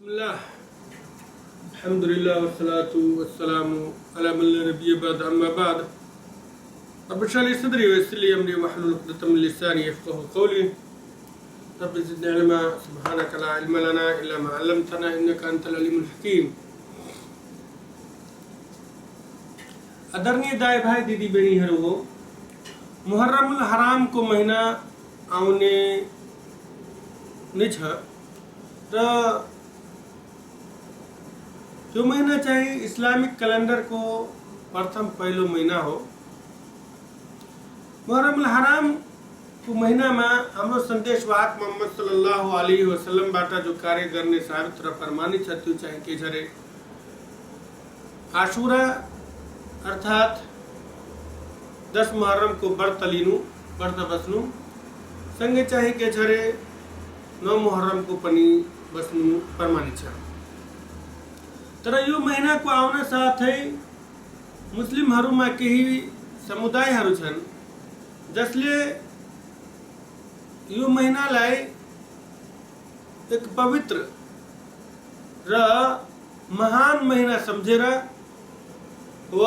बिस्मिल्लाह अल्हम्दुलिल्लाह वस्सलातु वस्सलामु अला मन ला नबिय्य बाद अम्मा बाद रब्बि इश्रह ली सदरी वयस्सिर ली अमरी वहलुल उक़दतम मिन लिसानी यफ़क़हू क़ौली रब्बि ज़िदनी इल्मा सुब्हानका ला इल्मा लना इल्ला मा अल्लमतना इन्नका अंतल अलीमुल हकीम। आदरणीय दाई भाई दिदी बहिनीहरू, मुहर्रमुल हराम को महीना आउने नै छ र जो महीना चाहिँ इस्लामिक कैलेंडर को प्रथम पहलो महीना हो। मुहर्रमुल हराम को महीना में हाम्रो संदेशवाहक मोहम्मद सल्लल्लाहु अलैहि वसल्लम बाट जो कार्य गर्ने साबित र प्रमाणित छ त्यो चाहिँ के छ रे आशुरा अर्थात 10 मुहर्रम को व्रत लिनु व्रत बस्नु सँगै चाहिँ के छ रे 9 मुहर्रम को पनि बस्नु प्रमाणित छ। तर यो महीना को आउन साथै मुस्लिमहरुमा केही समुदायहरु छन् जसले यो महीनालाई एक पवित्र र महान महीना सम्झेर व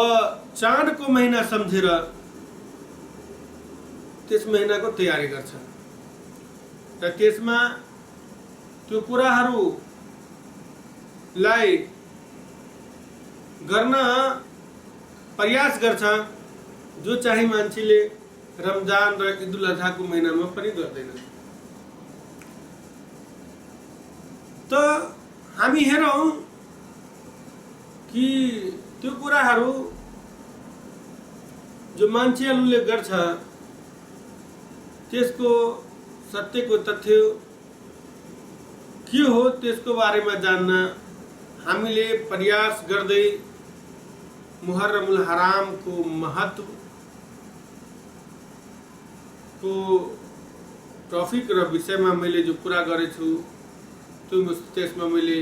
चाँद को महीना सम्झेर त्यस महीनाको तयारी गर्छ र त्यसमा त्यो कुराहरुलाई गर्न प्रयास गर्छ जो चाहिँ मान्छेले रमजान र ईद उल अधा को महीनामा पनि गर्दैन। त हामी हेरौं कि त्यो कुराहरु जो मान्छेहरूले गर्छ त्यसको सत्यको तथ्य के हो त्यसको बारेमा जान्न हामीले प्रयास गर्दै मुहर्रमुल हराम को महत्व को टॉपिक र विषयमा मैले जो कुरा गरेछु त्यो त्यसमा मैले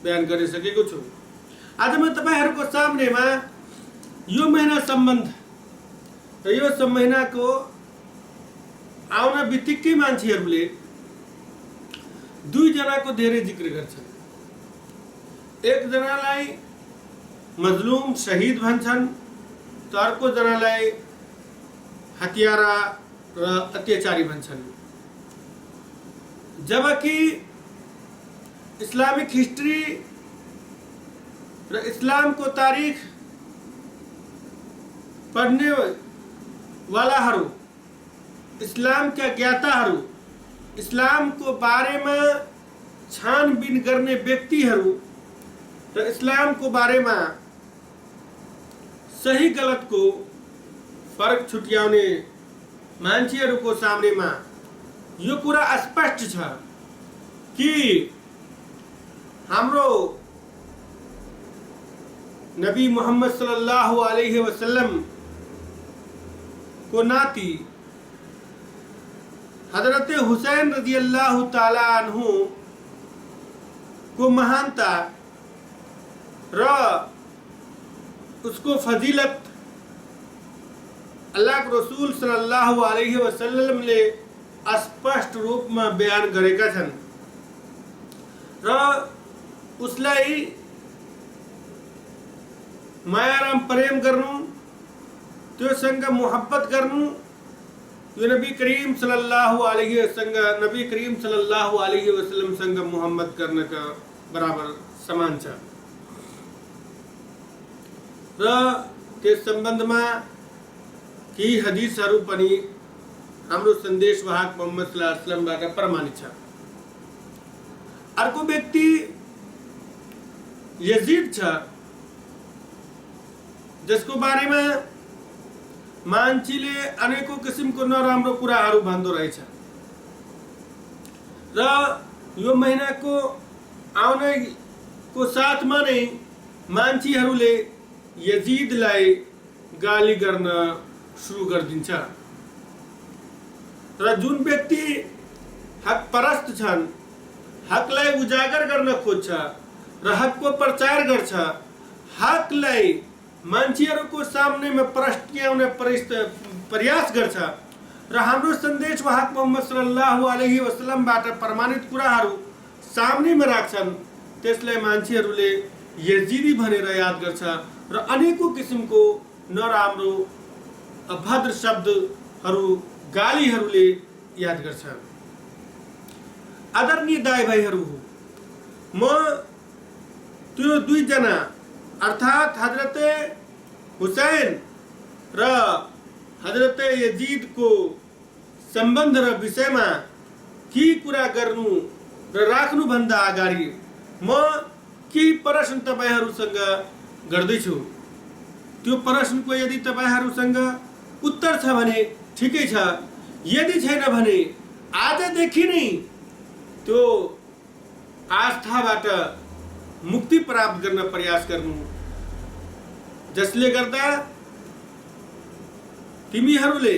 बयान गरिसकेको छु। आज म तपाईहरुको सामनेमा यो महीना सम्बन्ध र यो सब महीनाको आउन बित्तिकै मान्छेहरूले दुई जनाको धेरै जिक्र गर्छन्। एक जनालाई मजलूम शहीद भन्छन् त अर्को जनालाई हत्यारा र अत्याचारी भन्छन्। जबकि इस्लामिक हिस्ट्री र इस्लाम को तारीख पढ़ने वालाहरु, इस्लाम का ज्ञाताहरु, इस्लाम को बारे में छानबीन गर्ने व्यक्तिहरु र इस्लाम को बारे में सही गलत को फरक छुट्याउने मान्छेहरुको सामनेमा यो कुरा स्पष्ट छ कि हाम्रो नबी मोहम्मद सल्लल्लाहु अलैहि वसल्लम को नाती हजरत हुसैन रज़ियल्लाहु ताला अन्हु को महानता र उसको फजीलत अल्लाह के रसूल सल्लल्लाहु अलैहि वसल्लम ले स्पष्ट रूप में बयान गरेका छन् र उसलाई मायाराम प्रेम गर्नु त्योसँग मोहब्बत गर्नु यो नबी करीम सल्लल्लाहु अलैहि वसल्लम सँग मोहब्बत गर्नका बराबर समान छ र त्यस सम्बन्धमा केही हदीसहरु पनि हाम्रो सन्देशवाहक मोहम्मद सल्लल्लाहु अलैहि वसल्लम बाट प्रमाणित छ। अर्को व्यक्ति यजीद छ जसको बारेमा मान्छेले अनेकौं किसिमको नराम्रो कुराहरु भन्दो रहेछ र यो महिनाको आउनको साथमा नै मान्छेहरूले यजीदलाई गाली गर्न सुरु गरिदिन्छ र जुन व्यक्ति हक परस्त छन्, हकलाई उजागर गर्न खोज्छ र हकको प्रचार गर्छ, हकलाई मान्छेहरुको सामनेमा प्रस्ट्याउने प्रयास गर्छ र हाम्रो सन्देशवाहक मोहम्मद सल्लल्लाहु अलैहि वसल्लम बाट प्रमाणित कुराहरु सामनेमा राख्छन् त्यसलाई मान्छेहरूले यजिदी भनेर याद गर्छ र अनेकौं किसिमको नराम्रो अभद्र शब्दहरू गालीहरूले याद गर्छ। आदरणीय दाइ भाइहरू, म त्यो दुईजना अर्थात् हजरत हुसैन र हजरत यजिदको सम्बन्ध र विषयमा केही कुरा गर्नु र राख्नुभन्दा अगाडि म केही प्रश्न तपाईहरूसँग गर्दैछु। त्यो प्रश्नको यदि तपाईहरूसँग उत्तर छ भने ठिकै छ, यदि छैन भने आजदेखि नै त्यो आस्थाबाट मुक्ति प्राप्त गर्न प्रयास गर्नु, जसले गर्दा तिमीहरूले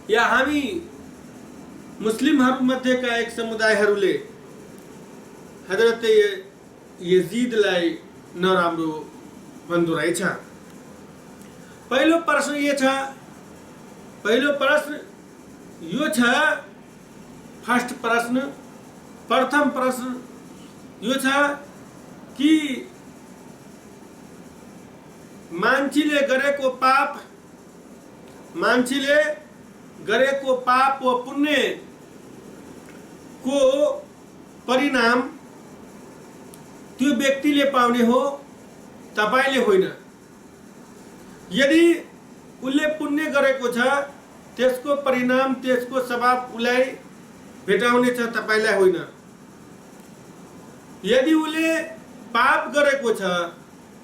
या हामी मुस्लिमहरू मध्येका एक समुदायहरूले हजरत यजिदलाई नराम्रो भन्दो रहेछ। पहिलो प्रश्न यो छ, प्रथम प्रश्न यो छ कि मान्छेले गरेको पाप वा पुण्य को परिणाम त्यो व्यक्तिले पाउने हो, तपाईले होइन। यदि उसले पुण्य गरेको छ, त्यसको परिणाम, त्यसको सवाब उसलाई भेटाउने छ, तपाईलाई होइन। यदि उसले पाप गरेको छ,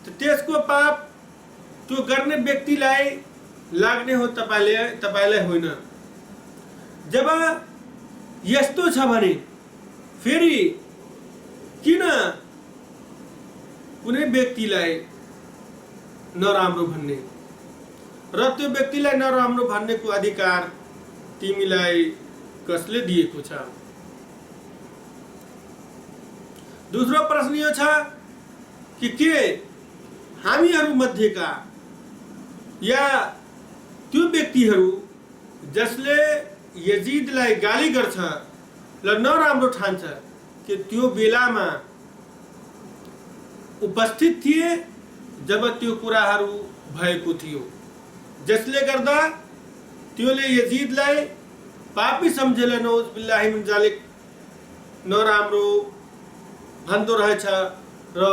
त्यसको पाप त्यो गर्ने व्यक्तिलाई लाग्ने हो, तपाईलाई होइन। जब यस्तो छ भने फेरि किन कुनै व्यक्तिलाई नराम्रो भन्ने र त्यो व्यक्तिलाई नराम्रो भन्नेको अधिकार तिमीलाई कसले दिएको छ? दोस्रो प्रश्न यो छ कि के हामीहरू मध्येका या त्यो व्यक्तिहरू जसले यजिदलाई गाली गर्छ र नराम्रो ठान्छ कि त्यो बेलामा उपस्थित थिए जब त्यो कुराहरू भएको थियो, जसले गर्दा त्योले यजिदलाई पापी सम्झेर नौज बिल्लाहि मिन जालिक नराम्रो भन्दो रहेछ र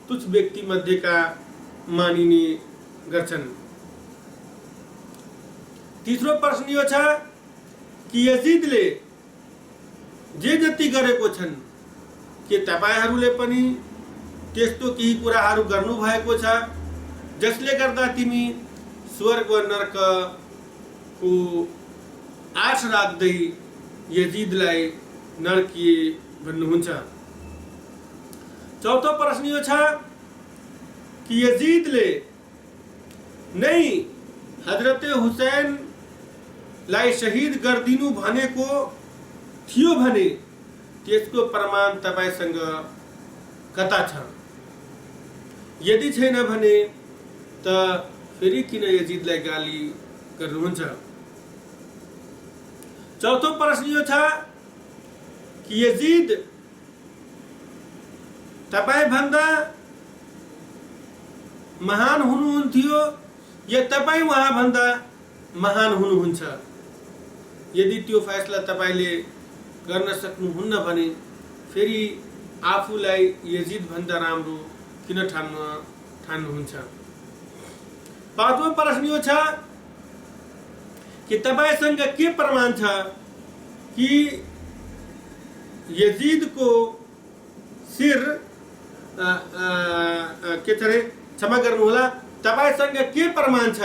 तुच्छ व्यक्ति मध्येका मानिने गर्छन्। तीसरो प्रश्न यो छ कि यजिदले जे जति गरेको छन् के तपाईहरूले पनि त्यस्तो केही कुराहरू गर्नु भएको छ जसले गर्दा तिमी स्वर्ग व नरकको आश राख्दै यजिदलाई नरकीय भन्नुहुन्छ? चौथो प्रश्न यो छ कि यजिदले नै हजरत हुसैनलाई शहीद गरिदिनु भनेको थियो भने त्यसको प्रमाण तपाईसँग कता छ? यदि छैन भने त फेरि किन यजिदलाई गाली गर्नुहुन्छ? चौथो प्रश्न यो छ कि यजिद तपाईभन्दा महान हुनुहुन्थ्यो या तपाईँ उहाँभन्दा महान हुनुहुन्छ? यदि त्यो फैसला तपाईले गर्न सक्नुहुन्न भने फेरि आफूलाई यजिद भन्दा राम्रो किन ठान्नुहुन्छ? पाँचौं प्रश्न यो छ कि तपाईसँग के प्रमाण छ कि यजिदको शिर क्षमा गर्नुहोला, तपाईसँग के प्रमाण छ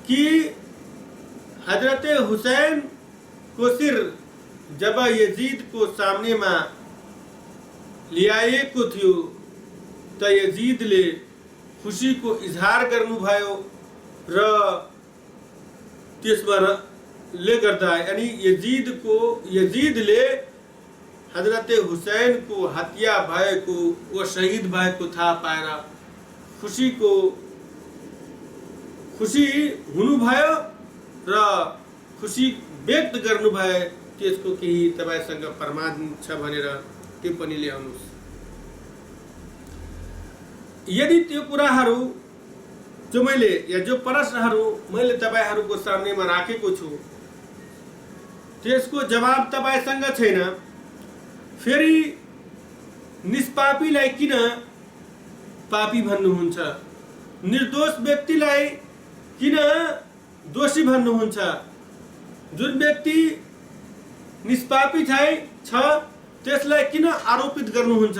कि हजरत हुसैन को शिर जब यजिदको सामनेमा ल्याएको थियो त यजिदले खुसीको इजहार गर्नुभयो र त्यसले गर्दा यानी यजिदले हजरत हुसैनको हत्या भएको व शहीद भएको थाहा पाएर खुसी हुनुभयो र खुसी व्यक्त गर्नुभयो। त्यसको केही तपाईसँग प्रमाण छ भनेर टिप्पणी ल्याउनुहोस्। यदि त्यो कुराहरू जो मैले या जो प्रश्नहरू मैले तपाईहरूको सामनेमा राखेको छु त्यसको जवाब तपाईसँग छैन, फेरि निष्पापीलाई किन पापी भन्नुहुन्छ, निर्दोष व्यक्तिलाई किन दोषी भन्नुहुन्छ, जुन व्यक्ति निष्पापी छ त्यसलाई किन आरोपित गर्नुहुन्छ?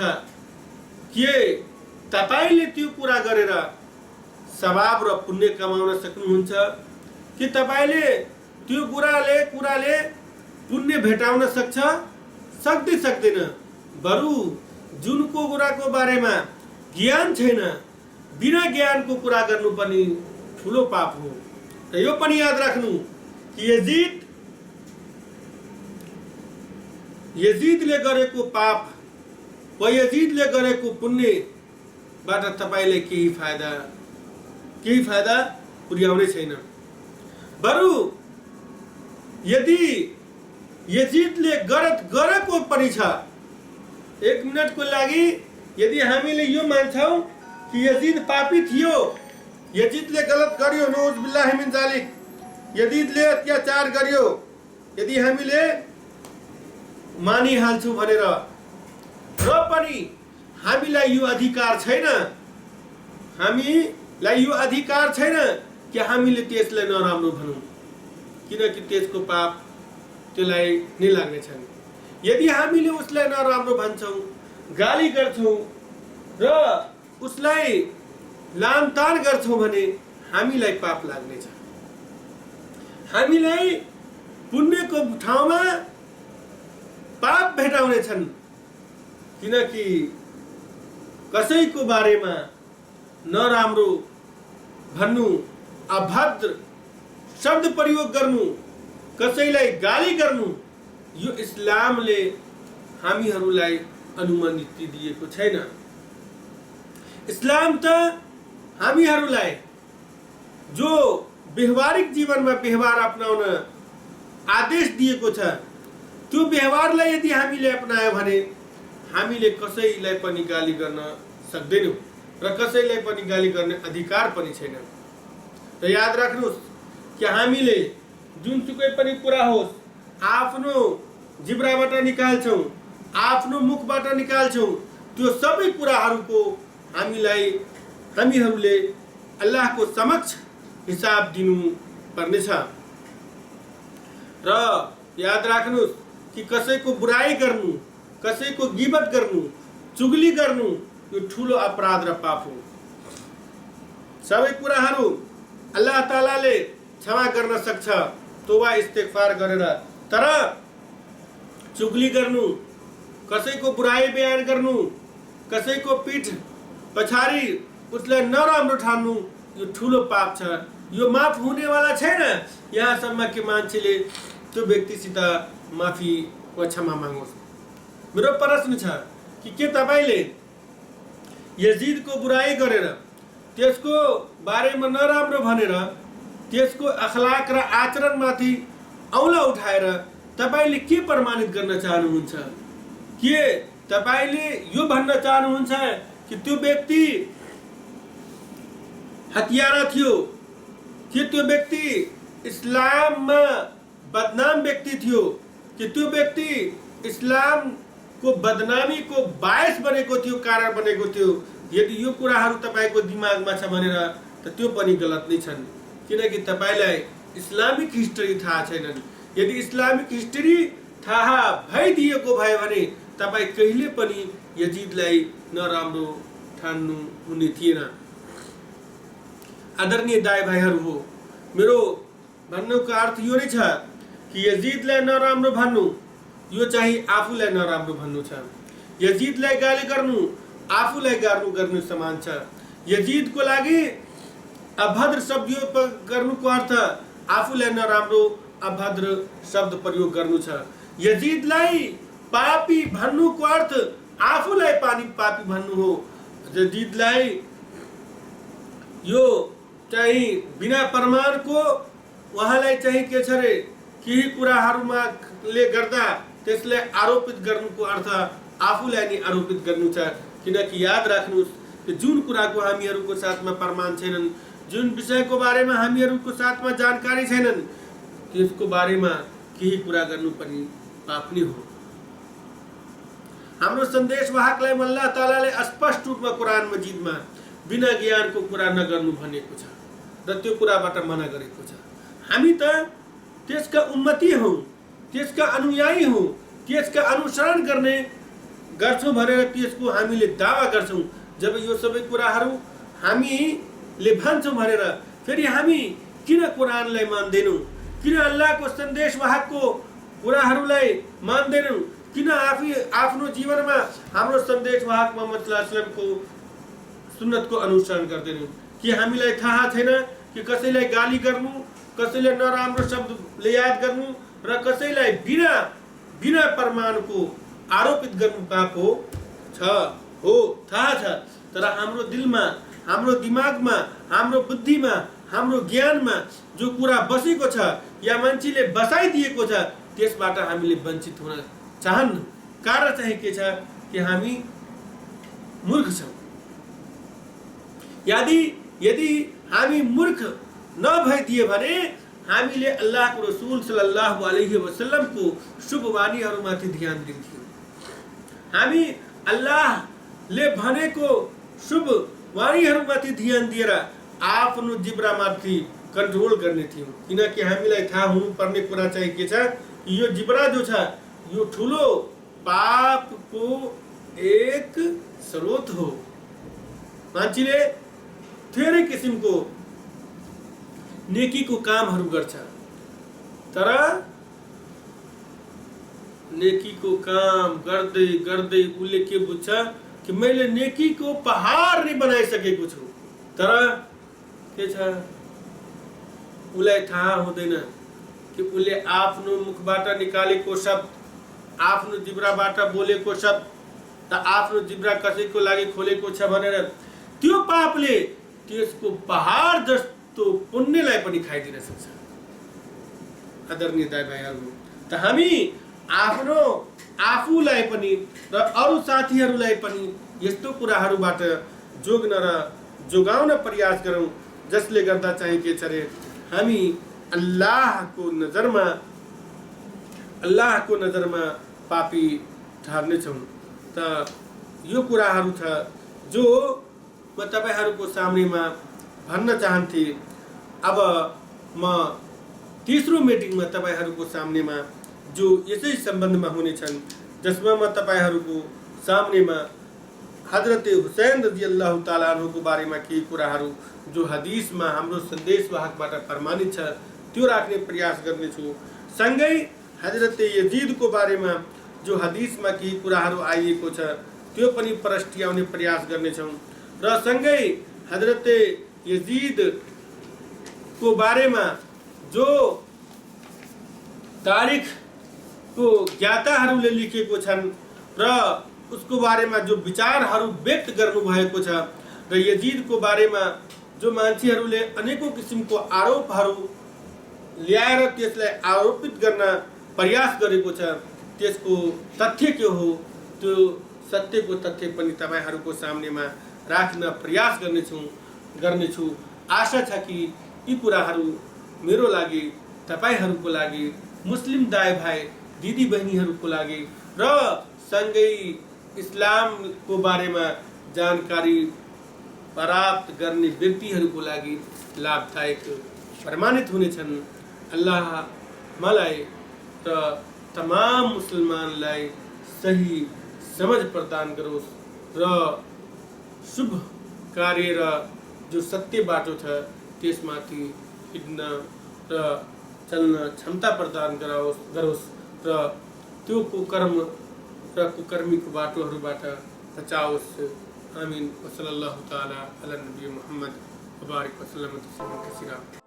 के तपाईले त्यो कुरा गरेर सवाब र पुण्य कमाउन सक्नुहुन्छ कि तपाईले त्यो कुराले पुण्य भेटाउन सक्दैन? बरु जुनको कुराको बारेमा ज्ञान छैन, बिना ज्ञानको कुरा गर्नु पनि ठुलो पाप हो। र यो पनि याद राख्नु कि यजिदले गरेको पाप वा यजिदले गरेको पुण्यबाट तपाईले केही फाइदा पुर्याउने छैन। बरु यदि यजिदले गरेको पनि छ, एक मिनटको लागि यदि हामीले यो मान्छौं कि यजिद पापी थियो, यजिदले गलत गर्यो, नौज बिल्लाहि मिन जालिक, यजिदले अत्याचार गर्यो, यदि हामीले मानिहाल्छौँ भनेर र पनि हामीलाई यो अधिकार छैन कि हामीले त्यसलाई नराम्रो भनौँ, किनकि त्यसको पाप त्यसलाई नै लाग्नेछन्। यदि हामीले उसलाई नराम्रो भन्छौँ, गाली गर्छौँ र उसलाई लानतान गर्छौँ भने हामीलाई पाप लाग्नेछ। हामीलाई पुण्यको ठाउँमा पाप भेटाउनेछन्, किनकि कसैको बारेमा नराम्रो भन्नु, अभद्र शब्द प्रयोग गर्नु, कसैलाई गाली गर्नु, यो इस्लामले हामीहरूलाई अनुमति दिएको छैन। इस्लाम त हामीहरूलाई जो व्यवहारिक जीवनमा व्यवहार अपनाउन आदेश दिएको छ, त्यो व्यवहारलाई यदि हामीले अपनायो भने हामीले कसैलाई पनि गाली गर्न सक्दैनौँ र कसैलाई पनि गाली गर्ने अधिकार पनि छैन। र याद राख्नुहोस् कि हामीले जुनसुकै पनि कुरा होस् आफ्नो जिब्राबाट निकाल्छौँ, आफ्नो मुखबाट निकाल्छौँ, त्यो सबै कुराहरूको हामीहरूले अल्लाहको समक्ष हिसाब दिनु पर्नेछ। र याद राख्नुहोस् कि कसैको बुराई गर्नु, कसैको गिबत गर्नु, चुगली गर्नु यो ठुलो अपराध र पाप हो। सबै कुराहरू अल्लाह तालाले क्षमा गर्न सक्छ तौबा इस्तिगफार गरेर, तर चुगली गर्नु, कसैको बुराई बयान गर्नु, कसैको पीठ पछाडि उसलाई नराम्रो ठान्नु यो ठुलो पाप छ। यो माफ हुनेवाला छैन यहाँसम्म कि मान्छेले त्यो व्यक्तिसित माफी वा क्षमा मागोस्। मेरो प्रश्न छ कि के तपाईले यजिदको बुराई गरेर, त्यसको बारेमा नराम्रो भनेर, त्यसको अखलाक र आचरणमाथि औँला उठाएर तपाईले के प्रमाणित गर्न चाहनुहुन्छ? के तपाईले यो भन्न चाहनुहुन्छ कि त्यो व्यक्ति हत्यारा थियो, कि त्यो व्यक्ति इस्लाममा बदनाम व्यक्ति थियो, कि त्यो व्यक्ति इस्लामको बदनामीको बायस बनेको थियो, कारण बनेको थियो? यदि यो कुराहरू तपाईको दिमागमा छ भनेर त त्यो पनि गलत नै छन्, किनकि तपाईलाई इस्लामिक हिस्ट्री थाहा छैनन्। यदि इस्लामिक हिस्ट्री थाहा भइदिएको भए भने तपाई कहिले पनि यजिदलाई नराम्रो ठान्नु हुने थिएन। आदरणीय दाइ भाइहरू हो, मेरो भन्नुको अर्थ यो नै छ कि यजिदलाई नराम्रो भन्नु यो चाहिँ आफूलाई नराम्रो भन्नु छ। यजिदलाई गाली गर्नु आफूलाई गर्नु समान छ। यजिदको लागि अभद्र शब्द गर्नुको अर्थ आफूलाई नराम्रो अभद्र शब्द प्रयोग गर्नु छ। यजिदलाई पापी भन्नुको अर्थ आफूलाई पापी भन्नु हो। यजिदलाई यो चाहिँ बिना प्रमाणको उहाँलाई चाहिँ के छ रे केही कुराहरूमा ले गर्दा त्यसलाई आरोपित गर्नुको अर्थ आफूलाई नि आरोपित गर्नु छ। किनकि याद राख्नुहोस् जुन कुराको हामीहरूको साथमा प्रमाण छैनन्, जुन विषयको बारेमा हामीहरूको साथमा जानकारी छैनन्, त्यसको बारेमा केही कुरा गर्नु पनि पाप नै हो। हाम्रो सन्देशवाहकलाई अल्लाह तालाले स्पष्ट रूपमा कुरान मजिदमा बिना ज्ञानको कुरा नगर्नु भनेको छ र त्यो कुराबाट मना गरेको छ। हामी त त्यसका उम्मती हौँ, त्यसका अनुयायी हौँ, त्यसका अनुसरण गर्ने गर्छौँ भनेर त्यसको हामीले दावा गर्छौँ। जब यो सबै कुराहरू हामीले भन्छौँ भनेर फेरि हामी किन कुरानलाई मान्दैनौँ, किन अल्लाहको सन्देशवाहकको कुराहरूलाई मान्दैनौँ, किन आफ्नो जीवनमा हाम्रो सन्देशवाहक मोहम्मद सल्लल्लाहु अलैहि वसल्लमको सुन्नतको अनुसरण गर्दैनौँ? कि हामीलाई थाहा छैन कि कसैलाई गाली गर्नु, कसैलाई नराम्रो शब्दले याद गर्नु र कसैलाई बिना प्रमाणको आरोपित गर्नु पाप हो थाहा छ। तर हाम्रो दिलमा, हाम्रो दिमागमा, हाम्रो बुद्धिमा, हाम्रो ज्ञानमा जो कुरा बसेको छ या मान्छेले बसाइदिएको छ त्यसबाट हामीले वञ्चित हुन चाहन्न। कारण चाहिँ के छ कि हामी मूर्ख छौँ। यदि हामी मूर्ख नभइदिए भने हामीले अल्लाहको रसूल सल्लल्लाहु अलैहि वसल्लमको शुभ वाणीहरूमाथि ध्यान दिन्थ्यौँ। हामी अल्लाहले भनेको शुभ वाणीहरूमाथि ध्यान दिएर आफ्नो जिब्रामाथि कन्ट्रोल गर्ने थियौँ। किनकि हामीलाई थाहा हुनुपर्ने कुरा चाहिँ के छ, यो जिब्रा जो छ यो ठुलो पापको एक स्रोत हो। मान्छेले धेरै किसिमको नेकीको कामहरू गर्छ, तर नेकीको काम गर्दै गर्दै उसले के बुझ्छ कि मैले नेकीको पहाड नै बनाइसकेको छु। तर के छ, उसलाई थाहा हुँदैन कि उसले आफ्नो मुखबाट निकालेको शब्द, आफ्नो जिब्राबाट बोलेको शब्द र आफ्नो जिब्रा कसैको लागि खोलेको छ भनेर त्यो पापले त्यसको पहाड जस्तो पुण्यलाई पनि खाइदिन सक्छ। आदरणीय दाइ भाइहरू, त हामी आफूलाई पनि र अरू साथीहरूलाई पनि यस्तो कुराहरूबाट जोग्न र जोगाउन प्रयास गरौँ जसले गर्दा चाहिँ के छ रे, हामी अल्लाहको नजरमा पापी ठहर्नेछौँ। त यो कुराहरू छ जो म तपाईहरूको सामनेमा भन्न चाहन्थे। अब म तेस्रो मिटिङमा तपाईहरूको सामनेमा जो यसै सम्बन्धमा हुनेछन्, जसमा म तपाईहरूको सामनेमा हजरत हुसैन रजियल्लाहु ताला अन्हुको बारेमा केही कुराहरू जो हदिसमा हाम्रो सन्देशवाहकबाट प्रमाणित छ त्यो राख्ने प्रयास गर्नेछु। सँगै हजरत यजीदको बारेमा जो हदिसमा केही कुराहरू आइएको छ त्यो पनि प्रस्ट्याउने प्रयास गर्नेछौँ र सँगै हजरत यजीदको बारेमा जो तारिखको ज्ञाताहरूले लेखेको छन् र उसको बारेमा जो विचारहरू व्यक्त गर्नुभएको छ र यजीदको बारेमा जो मान्छेहरूले अनेकौं किसिमको आरोपहरू ल्याएर त्यसलाई आरोपित गर्न प्रयास गरेको छ, त्यसको तथ्य के हो त्यो सत्यको तथ्य पनि तपाईहरूको सामनेमा राख्न प्रयास गर्नेछु। आशा छ कि यी कुराहरू मेरो लागि, तपाईहरूको लागि, मुस्लिम दाइ भाइ दिदी बहिनीहरूको लागि र सँगै इस्लामको बारेमा जानकारी प्राप्त गर्ने व्यक्तिहरूको लागि लाभदायक प्रमाणित हुनेछन्। अल्लाह मलाई र तमाम मुसलमानलाई सही समझ प्रदान गरोस् र शुभ कार्य र जो सत्य बाटो छ त्यसमाथि हिँड्न र चल्न क्षमता प्रदान गरोस् र त्यो कुकर्म र कुकर्मीको बाटोहरूबाट बचाओस्। आमीन। वसल्लल्लाहु ताला अला नबी मुहम्मद व बारिक वसल्लम तस्लीमन कसीरा।